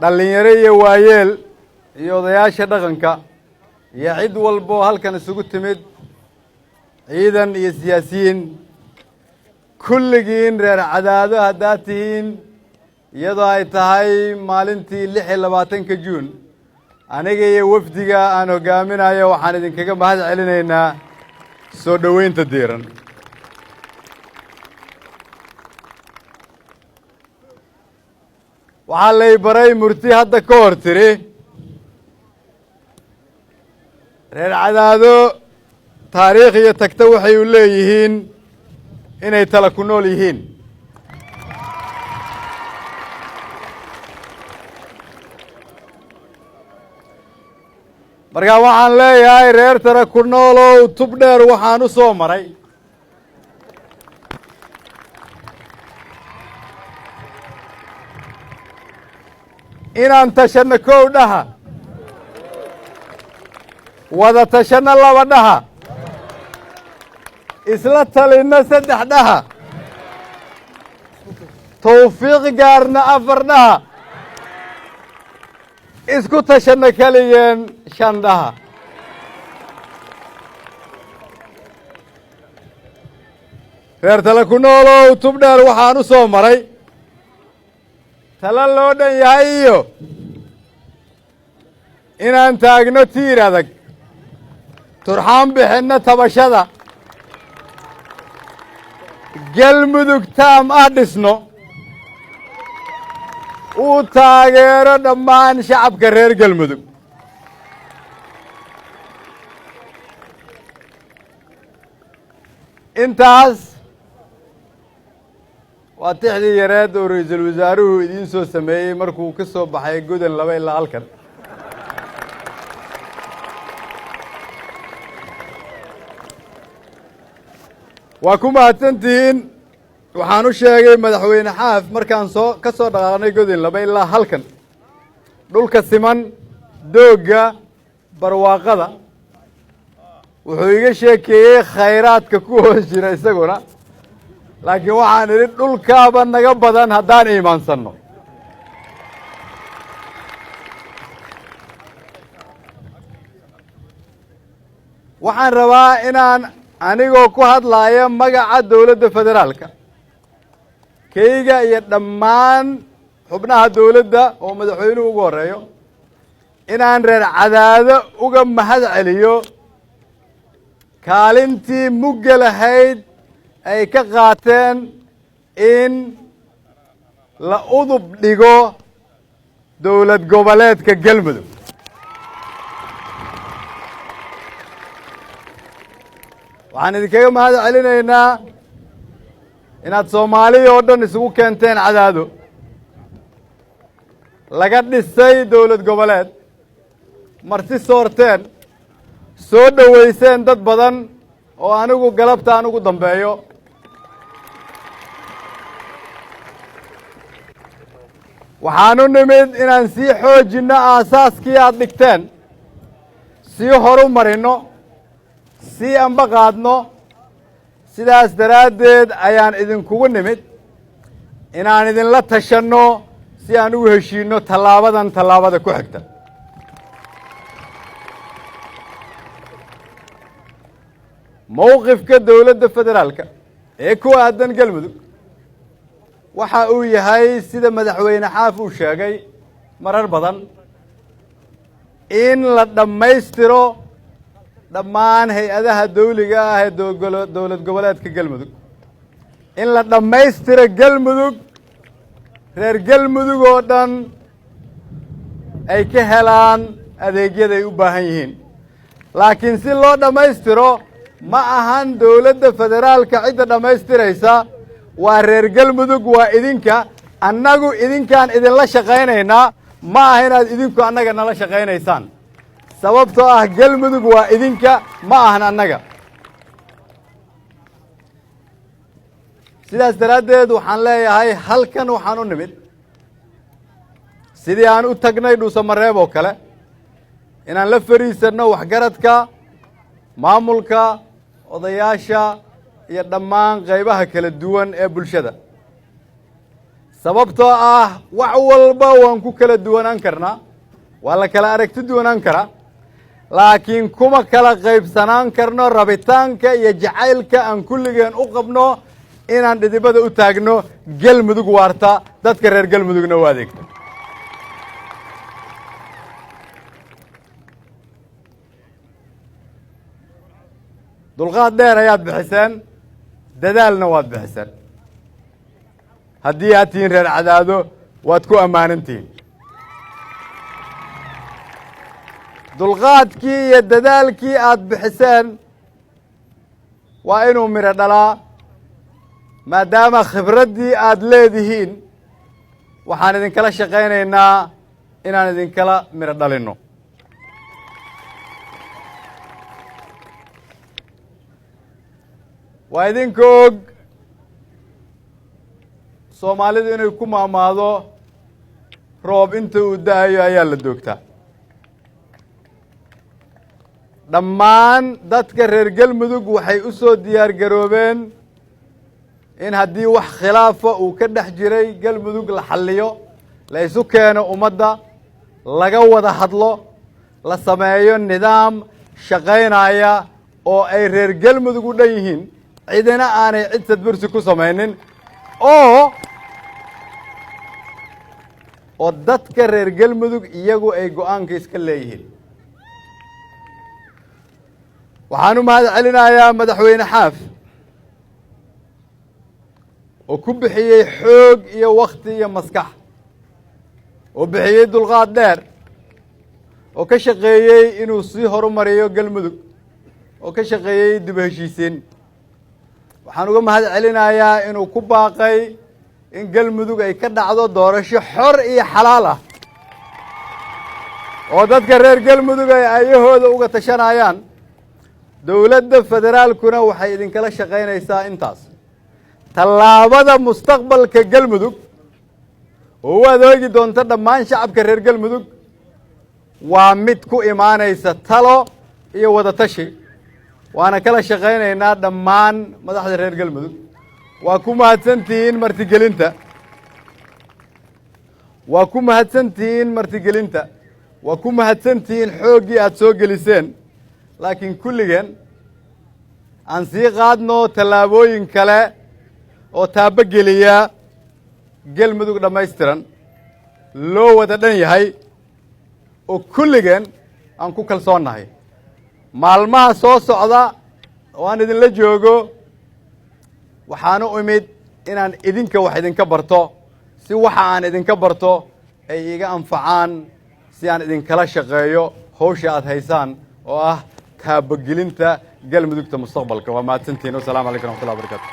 Dhallinyaro iyo waayeel iyo odayaasha dhaqanka iyo cid walboo halkan isugu timid, ciidan iyo siyaasiyiin, kulligiin reer Cadaado haddaad tihiin, iyadoo ay tahay maalintii 26-ka Juun, aniga iyo wafdiga aan hoggaaminayo waxaan idinkaga mahad celinaynaa soo dhoweynta diiran. Waxaa lay baray murti hadda ka hor tiri: reer Cadaado taariikh iyo tagta waxay u leeyihiin inay tala ku nool yihiin. Markaa waxaan leeyahay, reer tala ku noolow, tub dheer waxaan u soo maray inaan tashanno kow dhaha, wada tashanno laba dhaha, isla talinno saddex dhaha, tawfiiq gaarna afar dhaha, isku tashanno keligeen shan dhaha. Reer tala ku noolow, tub dheer waxaan u soo maray tala loo dhan yahay iyo inaan taagno tiir adag, turxaan bixinno tabashada, Galmudug taam ah dhisno, uu taageero dhammaan shacabka reer Galmudug. Intaas waa tixdii yareed oo ra-iisul wasaaruhu idiin soo sameeyey markuu ka soo baxay Godan Laba ilaa halkan. Waa ku mahadsantihiin. Waxaan u sheegay madaxweyne Xaaf markaan soo ka soo dhaqaaqnay Godin Laba ilaa halkan, dhulka siman, doogga, barwaaqada, wuxuu iga sheekeeyey khayraadka ku hoos jira isaguna, laakiin waxaan idhi dhulkaaba naga badan haddaan iimaansanno. Waxaan rabaa inaan anigoo ku hadlaaya magaca dowladda federaalka, kayga iyo dhammaan xubnaha dowladda oo madaxweynuhu ugu horeeyo, inaan reer Cadaado uga mahad celiyo kaalintii mugga lahayd ay ka qaateen in la udub dhigo dowlad goboleedka Galmudug. Waxaan idinkaga mahad celinaynaa inaad Soomaaliya oo dhan isugu keenteen Cadaado, laga dhisay dowlad goboleed, marti soorteen, soo dhoweyseen dad badan oo anigu galabtaan ugu dambeeyo. Waxaan u nimid inaan sii xoojinno aasaaskii aad dhigteen, sii horu marinno, sii amba qaadno. Sidaas daraaddeed ayaan idinkugu nimid inaan idinla tashanno si aan ugu heshiinno tallaabadan, tallaabada ku xigta. Mowqifka dowladda federaalka ee ku aadan Galmudug waxa uu yahay, sida madaxweyne Xaaf uu sheegay marar badan, in la dhammaystiro dhammaan hay-adaha dawliga ah ee dowlad goboleedka Galmudug, in la dhammaystiro Galmudug, reer Galmudug oo dhan ay ka helaan adeegyaday u baahan yihiin. Laakiin si loo dhammaystiro, ma ahan dowladda federaalka cidda dhammaystiraysa, waa reer Galmudug, waa idinka. Annagu idinkaan idinla shaqaynaynaa, ma aha inaad idinku annaga nala shaqaynaysaan, sababtoo ah Galmudug waa idinka, ma ahan annaga. Sidaas daraaddeed waxaan leeyahay, halkan waxaan u nimid sidii aan u tagnay Dhuusamareeb oo kale, inaan la fariisanno waxgaradka, maamulka, odayaasha iyo dhammaan qaybaha kala duwan ee bulshada, Sababtoo ah wax walba waan ku kala duwanaan karnaa, waa la kala aragti duwanaan karaa, laakiin kuma kala qaybsanaan karno rabitaanka iyo jacaylka aan kulligeen u qabno inaan dhidibada u taagno Galmudug waarta, dadka reer Galmudugna u adeegto. Dulqaad dheer ayaad bixiseen, dadaalna waad bixiseen. Haddii aad tihiin reer Cadaado, waad ku ammaanan tihiin dulqaadkii iyo dadaalkii aad bixiseen. Waa inuu midho dhalaa, maadaama khibraddii aad leedihiin. Waxaan idinkala shaqaynaynaa inaan idinkala midho dhalinno. Waa idinka og Soomaalidu inay ku maamaado roob inta uu da'ayo ayaa la doogtaa. Dhammaan dadka reer Galmudug waxay u soo diyaar garoobeen in haddii wax khilaafa uu ka dhex jiray Galmudug la xalliyo, la isu keeno ummadda, laga wada hadlo, la sameeyo nidaam shaqaynaya oo ay reer Galmudug u dhan yihiin, cidina aanay cid sadbursi ku samaynin, oo dadka reer Galmudug iyagu ay go'aanka iska leeyihiin. Waxaan u mahad celinayaa Madaxweyne Xaaf oo ku bixiyey xoog iyo wakti iyo maskax, oo bixiyey dulqaad dheer, oo ka shaqeeyey inuu sii horumariyo Galmudug, oo ka shaqeeyey dib u heshiisiin. Waxaan uga mahad celinayaa inuu ku baaqay in Galmudug ay ka dhacdo doorasho xor iyo xalaal ah oo dadka reer Galmudug ay ayahooda uga tashanayaan. Dowladda federaalkuna waxay idinkala shaqaynaysaa intaas. Tallaabada mustaqbalka Galmudug oo u adeegi doonta dhammaan shacabka reer Galmudug waa mid ku imaanaysa talo iyo wada tashi, waana kala shaqaynaynaa dhammaan madaxda reer Galmudug. Waa ku mahadsantihiin martigelinta, waa ku mahadsantihiin martigelinta, waa ku mahadsantihiin xooggii aada soo geliseen. Laakiin kulligeen aan sii qaadno tallaabooyin kale oo taabogeliya Galmudug dhammaystiran, loo wada dhan yahay, oo kulligeen aan ku kalsoonnahay. Maalmaha soo socda oo aan idinla joogo, waxaan u imid inaan idinka wax idinka barto, si waxa aan idinka barto ay iga anfacaan, si aan idinkala shaqeeyo hawsha aad haysaan oo ah taabogelinta Galmudugta mustaqbalka. Waa mahadsantihin. Wasalaamu calaykum raxmatullah barakatu.